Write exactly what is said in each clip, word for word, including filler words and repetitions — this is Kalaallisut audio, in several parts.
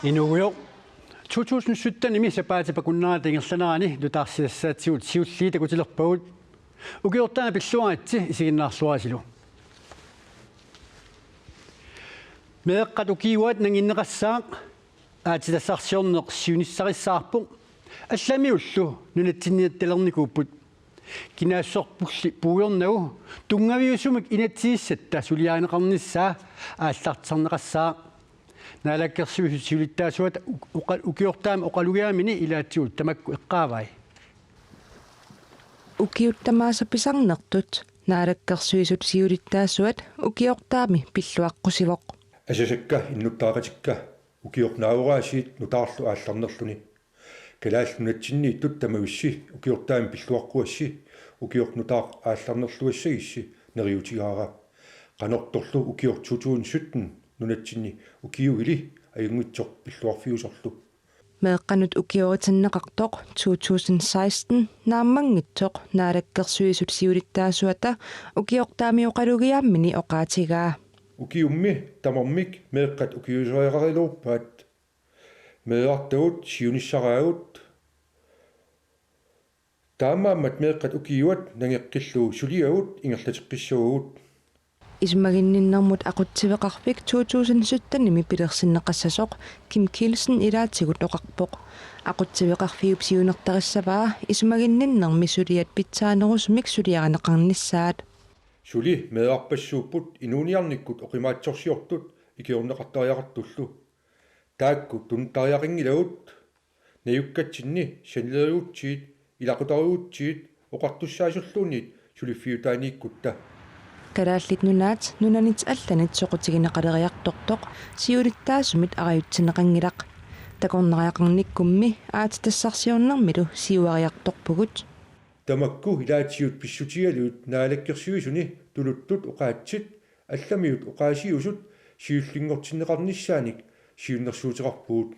Inuugujoq. To tusind syttenimi sapaatip akunnerata ingerlanerani nutaarsiassaatigut siulliit takutilerpagut. Ukiortaami pilluaritsi isiginnaarluarisilu. Meeqqat ukiuat nanginneqassaaq, aatsitassarsiorneq siunissarissaarpoq, allamiullu nunatsinniittalernikuupput. Kinaassuserpulli puigornagu tunngaviusumik inatsisissatta suliarineqarnissaa aallartinneqassaaq. Naalakkersuisut siulittaasuata uka-, ukiortaami oqalugiaamini ilaatigut tamakku eqqaavai. Ukiut tamaasa pisarnertut Naalakkersuisut siulittaasuat ukiortaami pilluaqqusivoq. Asasakka innuttaaqatikka ukioq naagoriaasiit nutaarlu aallarnerluni. Kalaallit Nunatsinniittut tamavissi ukiortaami pilluaqquassi ukioq nutaaq aallarnerluassagissi neriuutigaara. Qanortorlu ukioq to tusind sytten nunatsinni ukiuili ajunngitsoq pilluarfiusorlu. Meeqqanut ukioritinneqartoq to tusind seksten naammanngitsoq Naalakkersuisut siulittaasuata ukiortaami oqalugiaamini oqaatigaa. Ukiummi tamarmik meeqqat ukiusariaqaraluarpaat. Meerartagut siunissaraagut. Taamaammat meeqqat ukiuat nangeqqillugu suliagut ingerlateqqissavagut. Isumaginninnermut aqutsiveqarfik to tusind syttenimi pilersinneqassasoq Kim Kielsen ilaatigut oqarpoq. Aqutsiveqarfiup siunertarissavaa isumaginninnermi suliat pitsaanerusumik suliarineqarnissaat. Suli meerarpassuupput inuuniarnikkut oqimaatsorsiortut ikiorneqartariaqartullu. Taakku tunuttariaqanngilagut. Najukkatsinni sanilerigutsigit, ilaqutarigutsigit oqartussaasulluunniit suliffiutaaniikkutta. Kalaallit Nunaat nunanit allanit soqutigineqaleriartortoq siulittaasumit arajutsinneqanngilaq. Takornariaqarnikkummi aatsitassarsiornermilu siuariartorpugut. Tamakku ilaatigut pissutigalugit Naalakkersuisuni tuluttut oqaatsit allamiut oqaasiusut siullinngortinneqarnissaanik siunnersuuteqarpugut.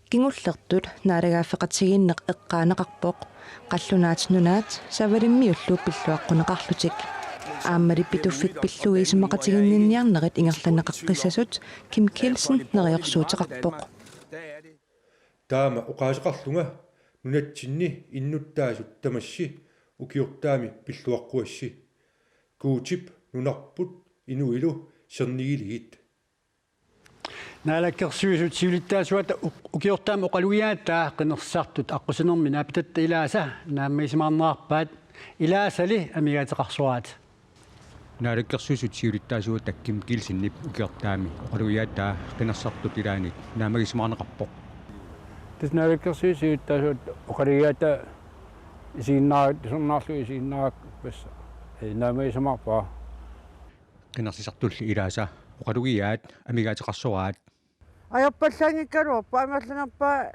Kingullertut naalagaaffeqatigiinneq eqqaaneqarpoq. Qallunaat Nunaat Savalimmiullu pilluaqquneqarlutik. Aammali Pituffik pillugit isumaqatiginninniarnerit ingerlanneqaqqissasut Kim Kielsen neriorsuuteqarpoq. Taama oqaaseqarlunga nunatsinni innuttaasut tamassi ukiortaami pilluaqquassi. Guutip nunarput inuilu sernigiligit. Naalakkersuisut siulittaasuata u-, ukiortaami oqalugiaataa qinersisartut aqqusinermi naapitatta ilaasa naammagisimaarnerarpaat, ilaasali amigaateqarsoraat. Naalakkersuisut siulittaasuata Kim Kielsenip ukiortaami oqalugiaataa qinersisartut ilaanni naammagisimaarneqarpoq. Tassa Naalakkersuisut siulittaasuata oqalugiaataa isiginnaarlugu isiginnaarpassaa. Ee, naammagisimaarpara. Qinersisartulli ilaasa oqalugiaat amigaateqarsoraat. Ajorpallaanngikkaluarpoq, amerlanerpaat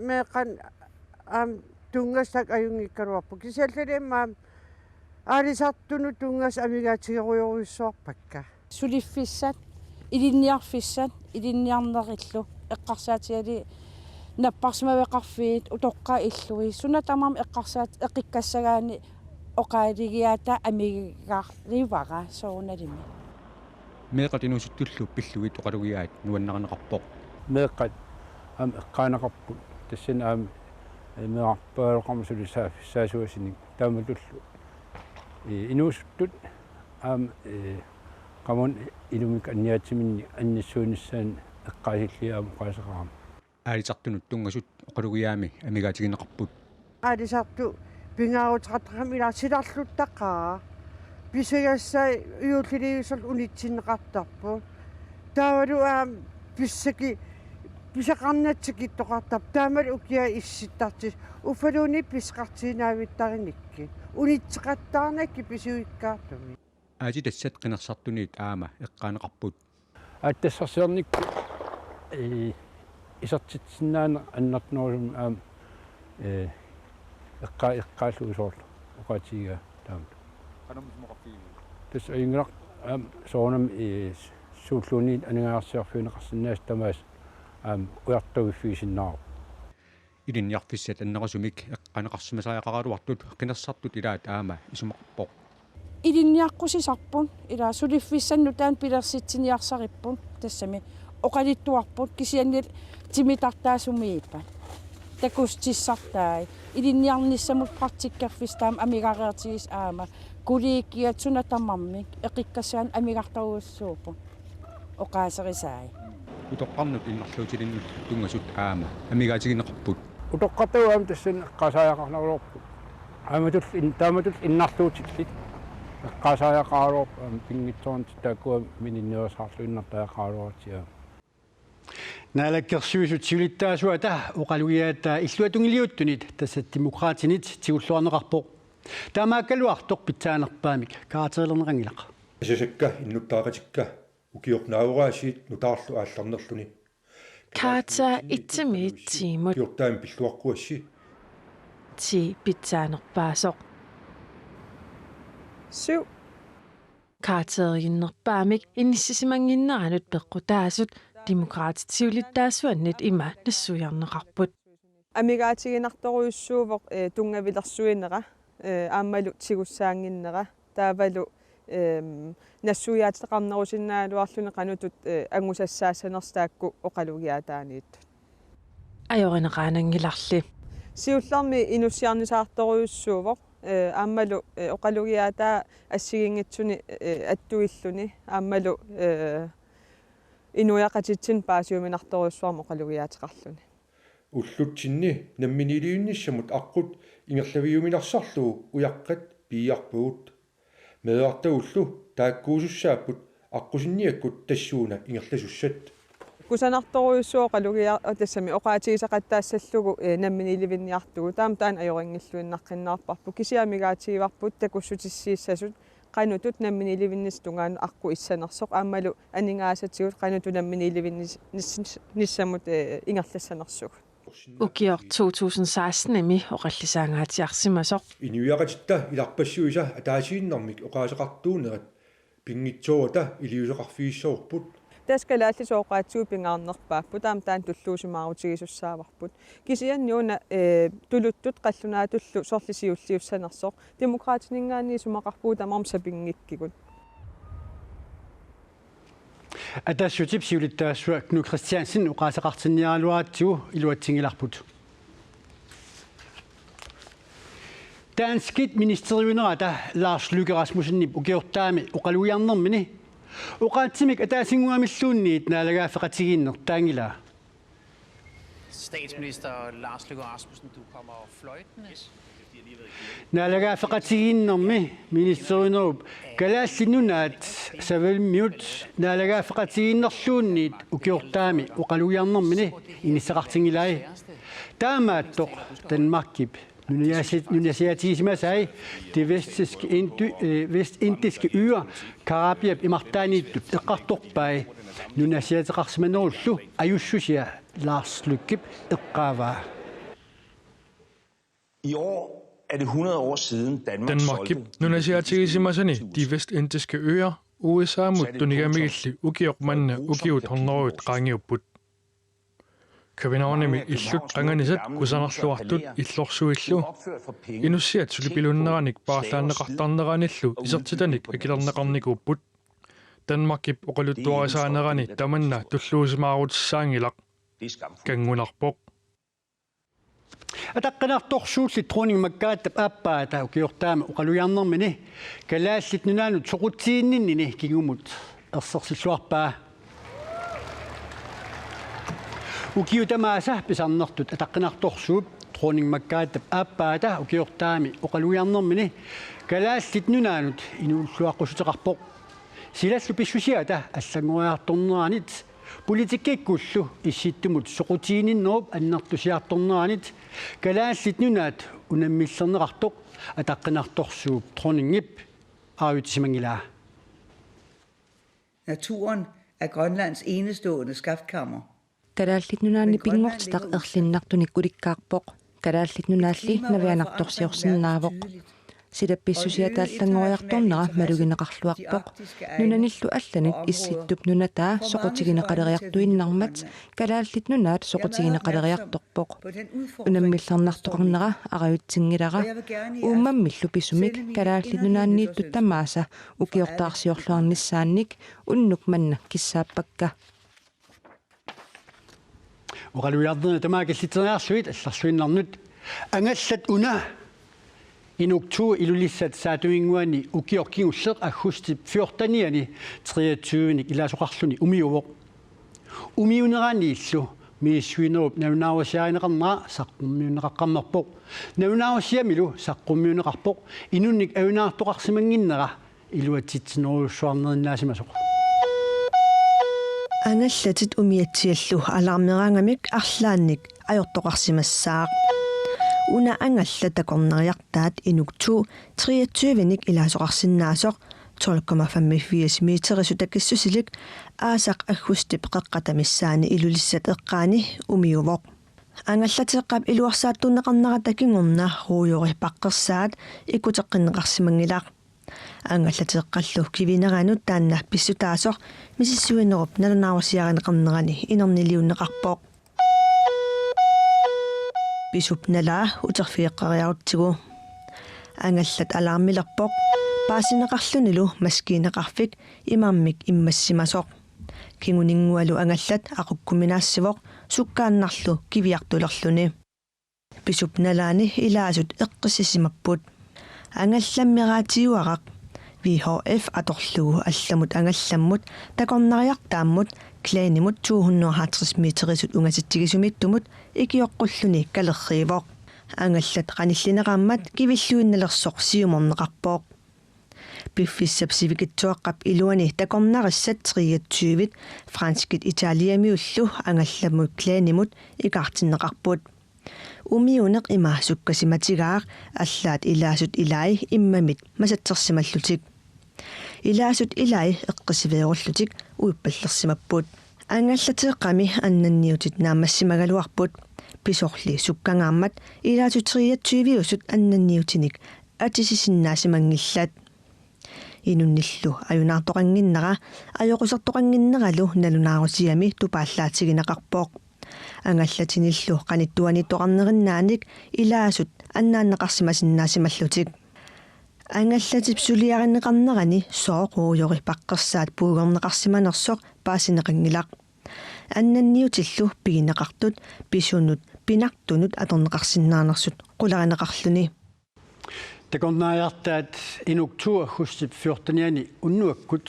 meeqqat aamma tunngasut ajunngikkaluarput. Kisiannili aamma aalisartunut tunngasut amigaatigerujorujussuarpakka. Suliffissat, ilinniarfissat, ilinniarnerillu, eqqarsaatigalugit napparsimaveqarfiit, utoqqaat illugit, suna tamarmi eqqarsaat-, eqikkassagaanni oqalugiaataa amigarivara soorunalimi. Meeqqat inuusuttullu pillugit oqalugiaat nuannarineqarpoq. Meeqqat aamma eqqaaneqarput, tassani aamma, ee, meerarpaaluaqarmat sulisaaffisaasuusinik taamatullu, ee, inuusuttut aamma, ee, qamuuna inummik anniaatiminnik annissuinissaannik eqqaasillugit aamma oqaaseqarama. Aalisartunut tunngasut oqalugiaami amigaatigineqarput. Aalisartut pingaaruteqartarami ilaa silarluttaqaaq. Pisagassat juulliliusorlu unitsinneqartarput. Taavalu aamma pissakka, pisaqarnatsikittoqartarput. Taamalu ukiaq issittartut. Uffaluunniit pisaqartiinnaavittarinikkit. Unitseqattaarnakkit pisuikkaartumik. Aatsitassat qinersisartuniit aamma eqqaaneqarput. Aatsitassarsiornikkut, ee, isertitsinnaaneq annertunerusumik aamma, ee, eqqa-, eqqaallugu soorlu oqaatigigaa taamatut. Qanormi isumaqarfigiviuk? Tassa ajunngilaq aamma soorunami, ee, suulluunniit aningaasarsiorfigineqarsinnaasut tamaasa aamma ujartuiffigisinnaavarput. Ilinniarfissat annerusumik eqqaaneqarsimasariaqaraluartut qinersisartut ilaat aamma isumaqarpoq. Ilinniaqqusisarput, ilaa suliffissanut taanna pilersitsiniarsaripput, tassami Oqaluttuarput kisianni timitartaa sumiippat. Takussutissartai. Ilinniarnissamut praktikkerfissaq taama amigareertigissaq aamma. Kollegiat suna tamarmik eqikkassaanik amigartorujussuupput. Oqaaserisai. Utoqqarnut innarluutilinnut tunngasut aamma amigaatigineqarput. Utoqqartagut aamma tassani eqqaasaajaqarnerulerput. Aamatut in-, taamatut innarluutillit. Eqqaasaajaqaraluarput aamma pinngitsoornata taakkua mininneersaarluinnartariaqaraluarput aamma. Naalakkersuisut siulittaasuata oqalugiaataa illuatungiliuttunit tassa Demokraatinit tigulluarneqarpoq. Taamaakkaluartoq pitsaanerpaamik karakterilerneqanngilaq. Asasakka innuttaaqatikka ukioq naagoriaasiit nutaarlu aallarnerluni. Karakter et-imiit tiimut. Ukiortaami pilluaqquassi. Ti pitsaanerpaasoq. Syv. Karakteriinnerpaamik inissisimannginneranut peqqutaasut Demokraatit siulittaasuannit ima nassuiarneqarput. Amigaatiginartorujussuuvoq, eh, tunngavilersuinera, eh, aammalu tigussaannginnera, taavalu, ehm, nassuiaateqarnerusinnaagaluarluni qanoq ittut, eh, angusassaassanersut taakku oqalugiaataaniittut. Ajorineqaananngilarli. Siullermik inussiarnisaartorujussuuvoq, eh, aammalu, eh, oqalugiaataa assigiinngitsuni, eh, attuilluni, aammalu, eh, inuiaqatitsinnut paasiuminartorujussuarmik oqalugiaateqarluni. Ullutsinni namminiilivinnissamut aqqut ingerlaviuminarsarlugu ujaqqat piiarpagut. Meerartagullu taakkuusussaapput aqqusinniakkut tassuuna ingerlasussat. Kusanartorujussuuvoq oqalugia-, tassami oqaatigisaqattaassallugu, eh, namminiilivinniartugut. Taama taanna ajorinngilluinnaqqinnaarparput. Kisianni amigaatigivarput takussutissiissasut qanoq ittut namminiilivinnissap tungaanut aqqut issanersoq aammalu aningaasatigut qanoq ittut namminiilivinnis-, nis-, nissamut, eh, ingerlassanersugut. Ukioq to tusind seksten-imi oqallisaangaatsiarsimasoq. Inuiaqatitta ilarpassuisa ataasiinnarmik oqaaseqartuunerat pinngitsoorata iliuuseqarfigissavarput. Tassa kalaallisut oqaatsigut pingaarnerpaapput, taama taanna tulluusimaarutigisussaavarput. Kisianni una, eh, tuluttut qallunaatullu sorleq siulliussanersoq. Demokraatininngaanniit isumaqarpugut tamarmik sapinngikkigut. Atassutip siulittaasua Knud Kristiansen oqaaseqartinniaraluaratsigu iluatsinngilarput. Danskit ministeriunerata Lars Løkke Rasmussenip ukiortaami oqalugiarnermini oqaatsimik ataasinnguamilluunniit naalagaaffeqatigiinneq taanngilaa. Statsminister Lars Løkke Rasmussen, du kommer fløjtende. Naalagaaffeqatigiinnermi ministeriunerup Kalaallit Nunaat Savalmiut naalagaaffeqatigiinnerluunniit ukiortaami oqalugiarnermini inissaqartinngilai. Taamaattoq Danmarkip nunasi-, nunasiaatigisimasai De Vestiske Indu-, eh, Vestindiske Øer Carabiap imartaaniittut eqqartorpai nunasiaateqarsimanerullu ajussusia Lars Løkkep eqqaavaa. I år er det hundrede år siden Danmark Danmarkip solgte nunasiaatigisimasani De Vestindiske Øer U S A-mut tunigamigilli ukioq manna ukiut hundredet qaangiupput. Københavnimi illut qanganisat kusanarluartut illorsuillu inussiat sulipilunnerannik paarlaanneqartarneranillu isertitanik akilerneqarnikuupput. Danmarkip oqaluttuarisaanerani tamanna tulluusimaarutissaanngilaq. Kanngunarpoq. Ataqqinartorsuulli Dronning Margrethe aappaata ukiortaami oqalugiarnermini Kalaallit Nunaannut soqutiginninnini kingumut ersersilluarpaa. Ukiut tamaasa pisarnertut ataqqinartorsuup Dronning Margrethe aappaata ukiortaami oqalugiarnermini Kalaallit Nunaannut inuulluaqqussuteqarpoq. Silallu pissusiata allanngoriartorneranit, politikkikkullu Issittumut soqutiginninnerup annertusiartorneranit Kalaallit Nunaat unammillerneqartoq ataqqinartorsuup dronningip aajutsisimanngilaa. Naturen er Grønlands enestående skaftkammer. Kalaallit Nunaanni pinngortitaq erlinnartunik ulikkaarpoq. Kalaallit Nunaalli navianartorsiorsinnaavoq. Silap pissusiata allanngoriartornera malugineqarluarpoq. Nunanillu allanit Issittup nunataa soqutigineqaleriartuinnarmat Kalaallit Nunaat soqutigineqaleriartorpoq. Unammillernartoqarnera arajutsinngilara. Uummammillu pisumik Kalaallit Nunaanniittut tamaasa ukiortaarsiorluarnissaannik unnuk manna kissaappakka. Oqalugiarnerni tamaat killiteriarlugit allarluinnarnut. Angallat una Inuk to Ilulissat Saatuminnguani ukioq kingulleq aggustip fjortenianni treogtyvenik ilaasoqarluni umiuvoq. Umiuneraniillu misissuinerup nalunaarusiarineqarnera saqqummiunneqaqqammerpoq. Nalunaarusiamilu saqqummiunneqarpoq inunnik ajunaartoqarsimannginnera iluatsitsinerujussuarnerinnaasimasoq. Angallatit umiatsiallu alarmeraangamik arlaannik ajortoqarsimassaaq. Una angallat takornariartaat Inuk to treogtyvenik ilaasoqarsinnaasoq tolv komma femogfirs meterisut takissusilik aasaq aggustip qeqqata missaani Ilulissat eqqaani umiuvoq. Angallateeqqap iluarsaattuunneqarnerata kingorna Ruujori Paqqersaat ikkuteqqinneqarsimanngilaq. Angallateeqqallu kivineranut taanna pissutaasoq misissuinerup nalunaarusiarineqarnerani inerniliunneqarpoq. Pisup nalaa uterfigeqqeriarutsigu. Angallat alarmilerpoq, paasineqarlunilu maskiinaqarfik imarmik immassimasoq. Kinguninngualu angallat aqukkuminaassivoq sukkaannarlu kiviartulerluni. Pisup nalaani ilaasut eqqissisimapput. Angallammi raatiuaraq V H F atorlugu allamut angallammut takornariartaammut Glenimut to hundrede og halvtreds meterisut ungasitsigisumiittumut ikioqqulluni kalerriivoq. Angallat qanillineqarmat kivilluinnalersoq siumorneqarpoq. Piffissap sivikitsuaqqap iluani takornarissat treogtyvit franskit Italiamiullu angallammut Glenimut ikaartinneqarput. Umiuneq ima sukkasimatigaaq, allaat ilaasut ilai immamit masatsersimallutik. Ilaasut ilai eqqissiveerullutik uippallersimapput. Angallateeqqami annanniutit naammassimagaluarput. Pisorli sukkangaarmat ilaasut treogtyviusut annanniutinik atisisinnaasimanngilat. Inunnillu ajunaartoqannginnera ajoqusertoqannginneralu nalunaarusiami tupaallaatigineqarpoq. Angallatinillu qanittuaniittoqarnerinnaanik ilaasut annaanneqarsimasinnaasimallutik. Angallatip suliarineqarnerani sooq Ruujori Paqqersaat puigorneqarsimanersoq paasineqanngilaq. Annanniutillu pigineqartut pisunut pinartunut atorneqarsinnaanersut qularineqarluni. Takornariartaat Inuk to aggustip fjortenianni unnuakkut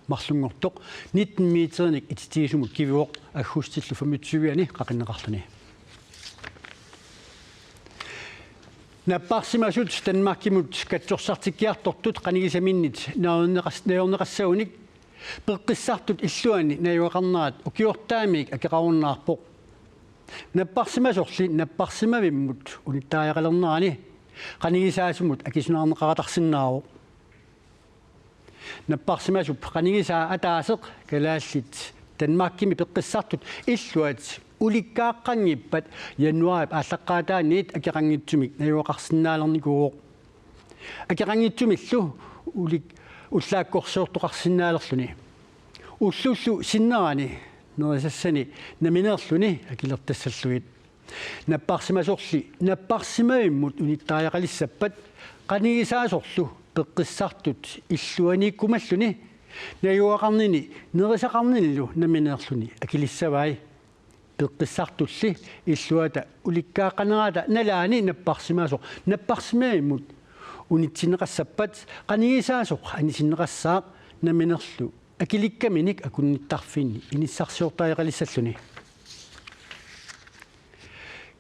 marlunngortoq nitten meterinik ititigisumut kivivoq aggustillu femogtyvianni qaqinneqarluni. Napparsimasut Danmarkimut katsorsartikkiartortut qanigisaminnit najorneqas-, najorneqassagunik peqqissartut illuanni najugaqarnerat ukiortaamiit akeqarunnaarpoq. Napparsimasorli napparsimavimmut unittariaqalernerani qanigisaasumut akisunaarneqaqatarsinnaavoq. Napparsimasup qanigisaa ataaseq kalaallit Danmarkimi peqqissartut illuat ulikkaaqqanngippat januaarip aallaqqaataaniit akeqanngitsumik najugaqarsinnaalernikuuvoq. Akeqanngitsumillu ulik-, ullaakkorsiortoqarsinnaalerluni. Ullullu sinnerani nerisassani nammineerluni akilertassallugit. Napparsimasorli napparsimavimmut unittariaqalissappat qanigisaasorlu peqqissartut illuaniikkumalluni najugaqarnini nerisaqarninilu nammineerluni akilissavai. Peqqissartulli illuata ulikkaaqqanerata nalaani napparsimasoq napparsimavimmut unitsinneqassappat qanigisaasoq anisinneqassaaq nammineerlu akilikkaminik akunnittarfinni inissarsiortariaqalissalluni.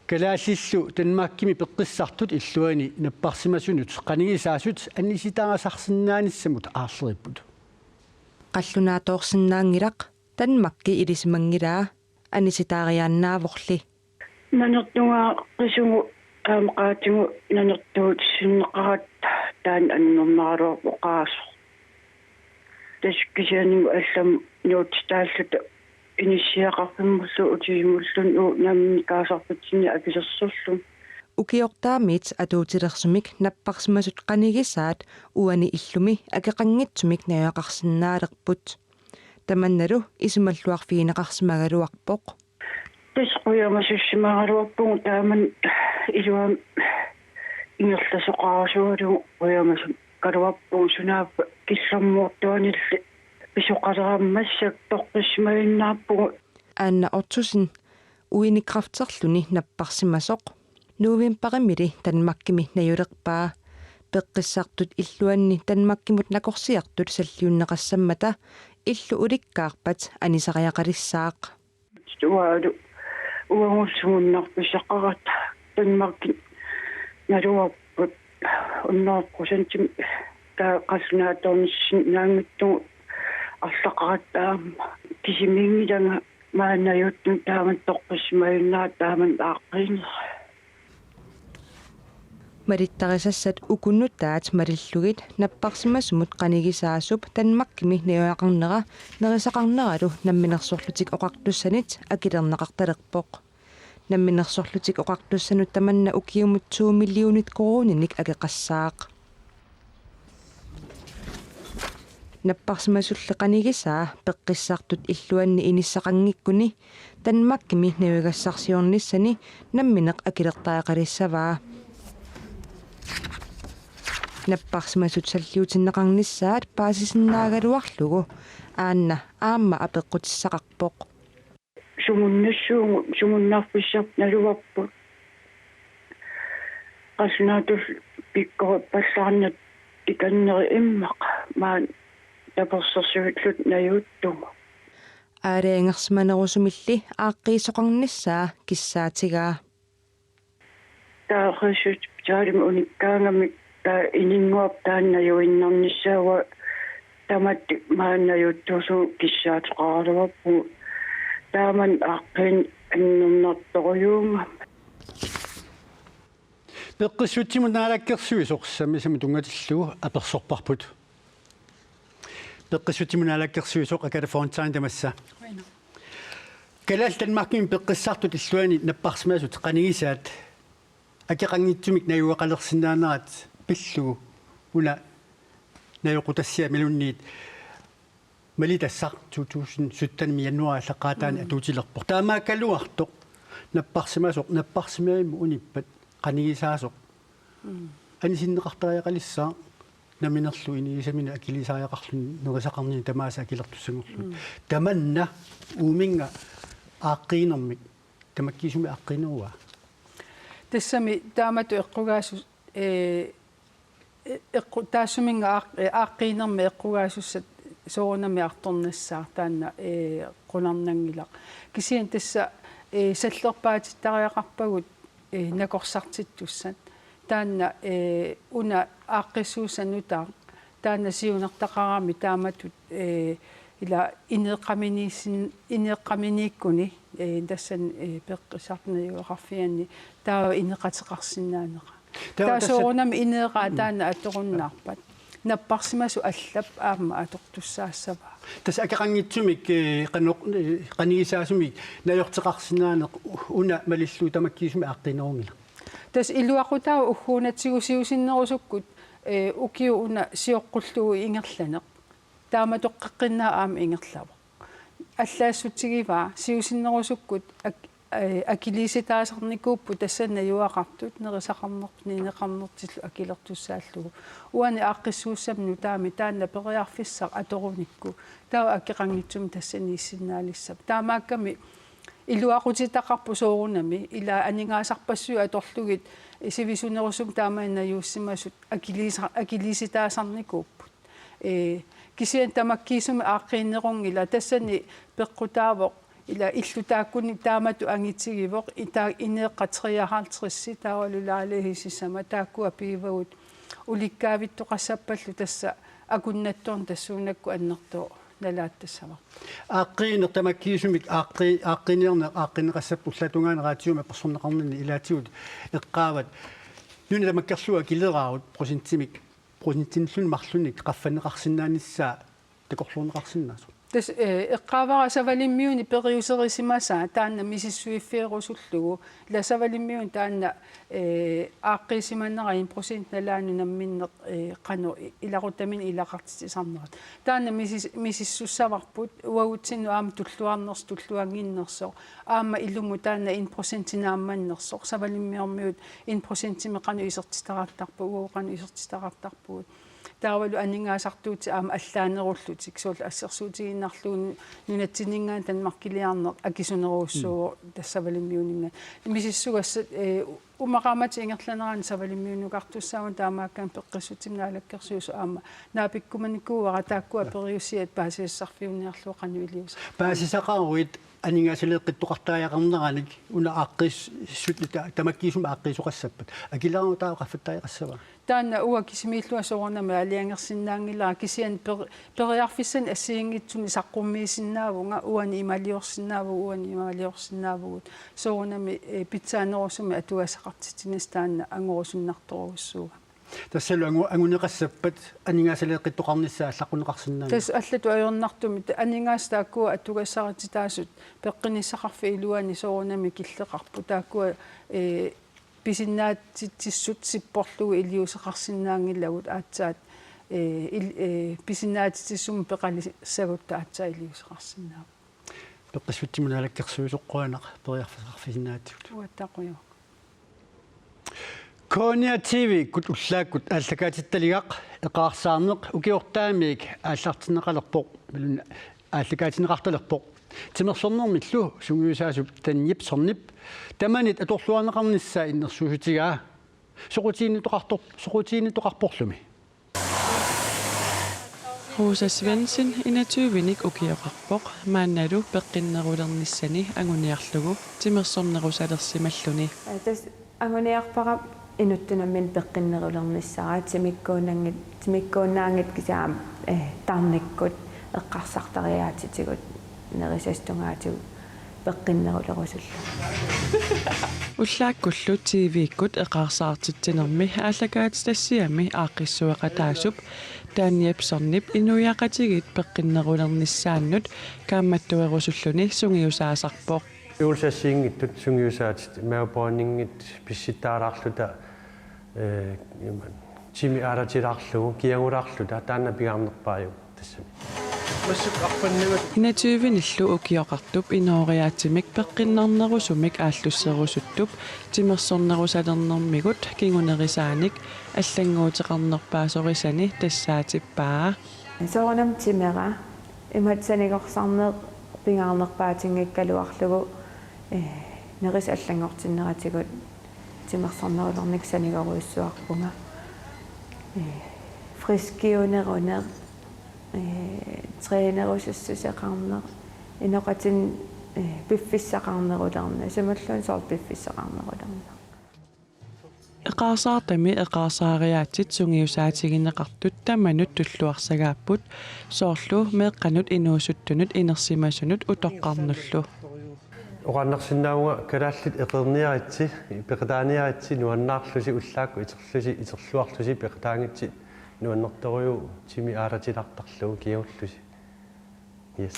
Kalaallillu Danmarkimi peqqissartut illuanni napparsimasunut qanigisaasut anisitaarisarsinnaanissamut aarleripput. Qallunaatoorsinnaanngilaq, Danmarki ilisimanngilaa, anisitaariaannaavorli. Nanertugaaqisugut aamma qaatigut nanertuutissinneqaratta taanna annerunaraluarpoq oqaaseq. Tassa kisianni allamut nuutsitaalluta inissiaqarfimmullu utigimulluunniit uagut nammineq kaasarpitsinni akilersorluni. Ukiortaamiit atuutilersumik napparsimasut qanigisaat uani illumi akeqanngitsumik najugaqarsinnaalerput. Tamannalu isumalluarfigineqarsimagaluarpoq. Tassa qujamasussimagaluarpugut taamani iluamik ingerlasoqarasugalugu qujamasussimagaluarpugut sunaaffa killormoortuanilli pisoqalerama massakkut toqqissimajunnaarpugut. Anna Ottosen uini kræfterluni napparsimasoq. Novembarimili Danmarkimi najulerpaa. Peqqissartut illuanni Danmarkimut nakorsiartut salliunneqassammata illu ulikkaarpat anisariaqalissaaq. Tuaalu uagut sumunnarfissaqarata Danmarkimi naluarput hundrede procentimik taava qallunaatoornissinnaanngitsugut arlaqarata aamma kisimiinngilanga maani najuuttunut taama toqqissimajunnaarlugu taama aaqqiinera. Malittarisassat uku nutaat malillugit napparsimasumut qanigisaasup Danmarkimi najugaqarnera nerisaqarneralu Namminersorlutik Oqartussanit akilerneqartalerpoq. Namminersorlutik Oqartussanut tamanna ukiumut to millionit koruuninik akeqassaaq. Napparsimasulli qanigisaa peqqissartut illuanni inissaqanngikkuni Danmarkimi najugassarsiornissani nammineq akilertariaqalissavaa. Napparsimasut salliutinneqarnissaat paasisinnaagaluarlugu aana aamma apeqqutissaqarpoq. Sumunnassuugut, sumunnarfissarput naluarput. Qallunaatut pikkorippallaarnat ikanneri immaqa maani tapersersuilluta najuuttugut. Aalajangersimanerusumilli aaqqiisoqarnissaa kissaatigaa. Taava Rigshospitalimi unikkaangamik taava ininnguarput taanna najuinnarnissaa, uanga tamatta maani najuuttuusugut kissaatoqaraluarpugut. Taamani aaqqiinnernartorujuugami. Peqqissutsimut Naalakkersuisoq sammisamut tunngatillugu apersorparput. Peqqissutsimut Naalakkersuisoq Agathe Fontain tamassa. Kalaallit Danmarkimi peqqissartut illuanni napparsimasut qanigisaat akeqanngitsumik najugaqalersinnaanerat pillugu una najoqqutassiamiluunniit malitassaq to tusind syttenimi januaarip aallaqqaataani Mm. atuutilerpoq. Taamaakkaluartoq napparsimasoq, napparsimavimmut unippat qanigisaasoq. Mm. Anisinneqartariaqalissaaq namminerlu inigisaminut akiliisariaqarluni nerisaqarnini tamaasa akilertussanngorluni. Mm. Tamanna uuminnga aaqqiinermik, tamakkiisumik aaqqiinerua? Tassami taamatut eqqugaasu-, ee, eqqu-, taassuminnga aaq-, ee, aaqqiinermi eqqugaasussat soorunami artornassaaq taanna, ee, qularnanngilaq. Kisianni tassa, ee, sallerpaatittariaqarpagut, ee, nakorsartittussat. Taanna, ee, una aaqqissuussaq nutaaq, taanna siunertaqarami taamatut, ee, ila ineeqqaminiissin-, ineeqqaminiikkuni, ee, tassani, ee, peqqissartut najugaqarfianni taava ineqateqarsinnaanera. Taava Taava tassa soorunami ineeraa Mm. taanna atorunnaarpat. Napparsimasut allap aamma atortussaassavaa. Tassa akeqanngitsumik, ee, qanoq-, ee, qanigisaasumik najorteqarsinnaaneq una malillugu tamakkiisumik aaqqiinerunngilaq. Tassa iluaqutaavoq ugguuna tigusiusinnerusukkut, ee, ukioq una sioqqullugu ingerlaneq. Taamatoqqeqqinnaaq aamma ingerlavoq. Allaassutigivaa siusinnerusukkut ak-, ee, akiliisitaasarnikuupput tassani najugaqartut nerisaqarnerput ineqarnertillu akilertussaallugu. Uani aaqqissuussamut nutaami taanna periarfissaq atorunikku taava akeqanngitsumik tassaniissinnaalissappat. Taamaakkami iluaqutitaqarpoq soorunami ila aningaasarpassuit atorlugit sivisunerusumik taamani najuussimasut akiliisa-, akiliisitaasarnikuupput. Ee, kisianni tamakkiisumik aaqqiinerunngilaq, tassani peqqutaavoq ila illut taakkununnga taamatut angitigivoq, ita-, ineeqqat treoghalvtreds taavalu lejlighedit sisamat taakkua pigivagut ulikkaavittoqassappallu tassa akunnattoorneq tassuunakkut annertooq nalaattassavarput. Aaqqiineq tamakkiisumik aaqqi-, aaqqiiniarneq aaqqineqassappat ullaap tungaanut raatiumi apersorneqarninni ilaatigut eqqaavat nuna tamakkerlugu akileraarut procentimik, procentinilluunniit marlunnik qaffanneqarsinnaanissaa takorluuineqarsinnaasoq. Tassa, ee, eqqaavara Savalimmiuni periuserisimasaa taanna misissuiffigerusullugu. Ila Savalimmiuni taanna, ee, aaqqiisimanera en procent nalaanut namminneq, ee, qanoq i-, ilaquttamik ilaqartitsisarnerat. Taanna misis-, misissussavarput uagutsinnut aamma tulluarnersoq tulluannginnersoq. Aamma ilumut taanna en procenti naammannersoq. Savalimmiormiut en procentimik qanoq isertitaqartarpagut, uagut qanoq isertitaqartarpugut. Taavalu aningaasartuutit aamma allaanerullutik, soorlu assersuutigiinnarlugu nunatsinninngaanniit Danmarkiliarneq akisunerujussuuvoq tassa Savalimmiuninngaanniit. Misissugassat, ee, uma qaammatit ingerlaneranni Savalimmiunukartussaammat, taamaakkaanni peqqissutsimik naalakkersuisoq aamma naapikkumanikuuara taakkua periusiat paasisassarfiunniarlugu qanoq iliuuseqarnersoq. Paasisaqaruit aningaasaleeqqittoqartariaqarneranik una aaqqiissut ta-, tamakkiisumik aaqqiisoqassappat. Akileraangama taava qaffattariaqassava? Taanna uanga kisimiillunga soorunami aalajangersinnaanngilara, kisianni per-, periarfissanik assigiinngitsuni saqqummiisinnaavunga uani imaliorsinnaavugut, uani imaliorsinnaavugut. Soorunami, eh, pitsaanerusumik atugassaqartitsinissaq taanna angorusunnartorujussuuvoq. Tassalu angu-, anguneqassappat aningaasaleeqqittoqarnissaa allaqquneqarsinnaanngilaq. Tassa allatut ajornartumik aningaasat taakkua atugassarititaasut peqqinnissaqarfiup iluani soorunami killeqarput. Taakkua, eh, pisinnaatitsissut sipporlugu iliuuseqarsinnaanngilagut aatsaat, eh, il-, eh, pisinnaatitsissummik peqalissagutta aatsaat iliuuseqarsinnaavoq. Peqqissutsimut naalakkersuisoq qujanaq periarfissaqarfisinnaagatsigut. Uattaaq qujanaq. K N R T V-kkut ullaakkut aallakaatittaligaq eqaarsaarneq ukiortaamiit aallartinneqalerpoq, imaluunniit aallakaatinneqartalerpoq. Timersornermillu sungiusaasup Dan Jepsenip tamanit atorluarneqarnissaa innersuussutigaa. Soqutiginnittoqartor-, soqutiginnittoqarporlumi. Rosa Svendsen enogtyve-nik ukioqarpoq, maannalu peqqinnerulernissani anguniarlugu timersornerusalersimalluni. Tassa anguniarpara inuttut nammineq peqqinnerulernissara, timikkuunnanngit-, timikkuunnaanngitsoq kisianni, eh, tarnikkut eqqarsartariaatitigut nerisassat tungaatigut peqqinnerulerusullugit. Ullaakkullu T V-kkut eqaarsaartitsinermi aallakaatitassiami aaqqissueqataasup Dan Jepsenip inuiaqatigiit peqqinnerulernissaannut kaammattuerusulluni sungiusaasarpoq. Juulsassiinngitsut sungiusaatit, maveporeninngitsut pissittaalaarluta, eh, ima, timi aalatilaarlugu kiagulaarluta, taanna pingaarnerpaajuvoq tassami. Enogtyve-nillu ukioqartup inooriaatsimi peqqinnarnerusumik aallusserusuttup timersornerusalernermigut kingunerisaanik allannguuteqarnerpaasorisani tassaatippaa. Soorunami timera imatut sanigorsarneq pingaarnerpaatinngikkaluarlugu, eh, nerisat allanngortinneratigut timersornerulernikka sanigorujussuarpunga. Eh, friskiuneruneq, eh, trænerusussuseqarneq, inoqatinni, eh, piffissaqarnerulerneq, sumalluunniit soorlu piffissaqarnerulerneq. Eqaarsaartami eqaarsaariaatsit sungiusaatigineqartut tamanut tulluarsagaapput, soorlu meeqqanut inuusuttunut inersimasunut utoqqarnullu. Oqaannarsinnaavunga kalaallit eqeerniaritsi, peqataaniaritsi nuannaarlusi, ullaakkut iterlusi, iterluarlusi peqataanngitsi nuannertorujuuvoq timi aalatilaartarlugu kingullusi. Yes.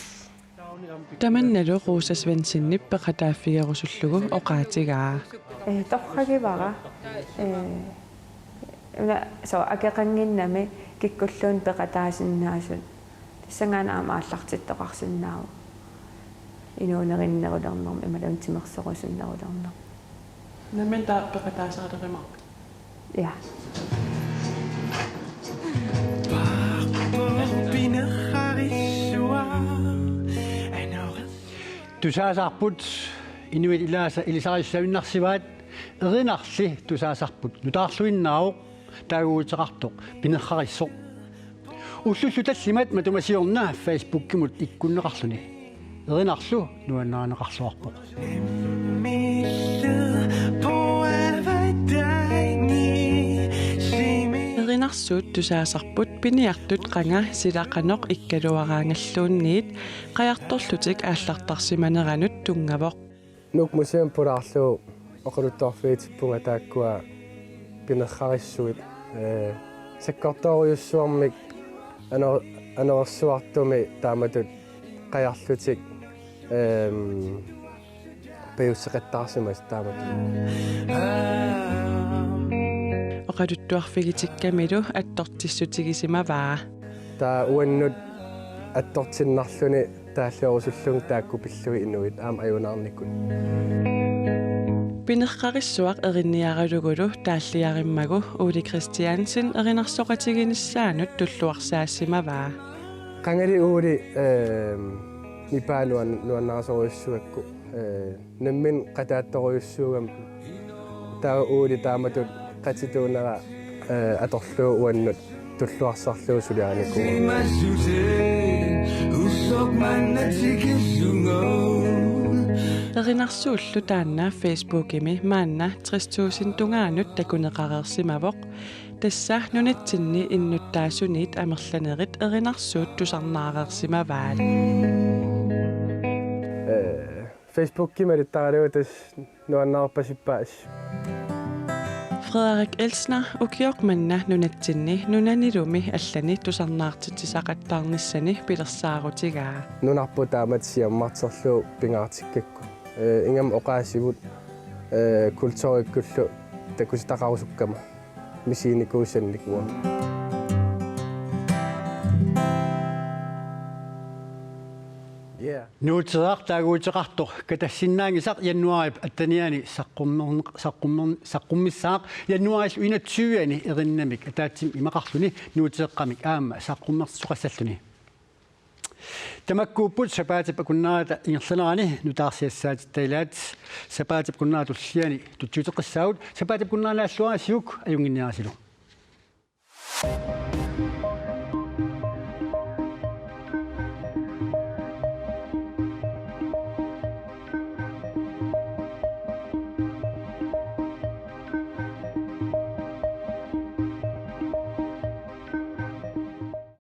Tamannalu Rosa Svendsenip peqataaffigerusullugu oqaatigaa. Eh, torragivara. Eh, una, soorlu akeqannginnami kikkulluunniit peqataasinnaasut. Tassanngaannaq aamma aallartittoqarsinnaavoq. Inuunerinnerulernermut imaluunniit timersorusunnerulernermut. Nammineq taava peqataaserilerumaarpit? Ja. Tusaasaarput, inuit ilaasa ilisarissavissarsinnarsivaat, erinarli tusaasaarput, nutaarluinnaavoq, taaguuteqartoq pinerrarissoq. Ullullu tallimat matuma siorna Facebookimut ikkunneqarluni. Erinarlu nuannarineqarluarpoq. Erinarsuut tusaasarput piniartut qanga sila qanoq ikkaluaraangalluunniit qajartorlutik aallartarsimaneranut tunngavoq. Nuuk Museum pulaarlugu oqaluttuarfigitippunga taakkua pinerrarissuit, ee, sakkortoorujussuarmik ano-, anorersuartumi taamatut qajarlutik, ehm, pajusseqattaarsimasut taamatut. Oqaluttuarfigitikkamilu attortissutigisimavaa. Taava uannut attortinnarluni taalliorussuullunga taakku pillugit inuit aamma ajunaarnikut. Pineqqarissuaq erinniaralugulu taalliarimmagu Ole Kristiansen erinarsoqatiginissaanut tulluarsaassimavaa. Qangali Ole, ehm, nipaa nuan-, nuannarisorujussuugakku, eh, nammineq qataattorujussuugami, taava Ole taamatut qatituunera, eh, atorlugu uannut tulluarsarlugu suliarinikuuvoq. Erinarsuullu taanna Facebookimi maanna tres tusind tungaanut takuneqareersimavoq. Tassa nunatsinni innuttaasuniit amerlanerit erinarsuut tusarnaareersimavaat. Eh, Facebookimi alittaralugu tassa nuannaarpasippaas. Frederik Elsner ukioq manna nunatsinni nunanilumi allani tusarnaartitsisaqattaarnissani pilersaarutigaa. Nunarput taamatut siammarterlugu pingaartikkakku. Eh, ingammik oqaasivut, eh, kulturikkullu takusitaqarusukkama misiginikuusannik uanga. Yeah. Nuuteeraq taaguuteqartoq katassinnaanngisaq januaarip attenianni saqqummer-, saqqummer-, saqqummissaaq januaarillu enogtyve-ani erinnamik ataatsimik imaqarluni nuuteeqqamik aamma saqqummersoqassalluni. Tamakkuupput sapaatip akunnerata ingerlanerani nutaarsiassaatitta ilaat. Sapaatip akunnerata tulliani tutsiuteqqissaagut, sapaatip akunnerata naalluarisiuk ajunnginniarisilu.